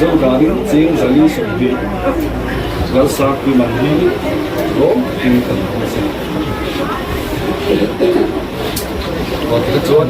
Mizo danin cheng 420 Lalsangkima hi lawm takin kan hmu a ni. Aw tikha chuan.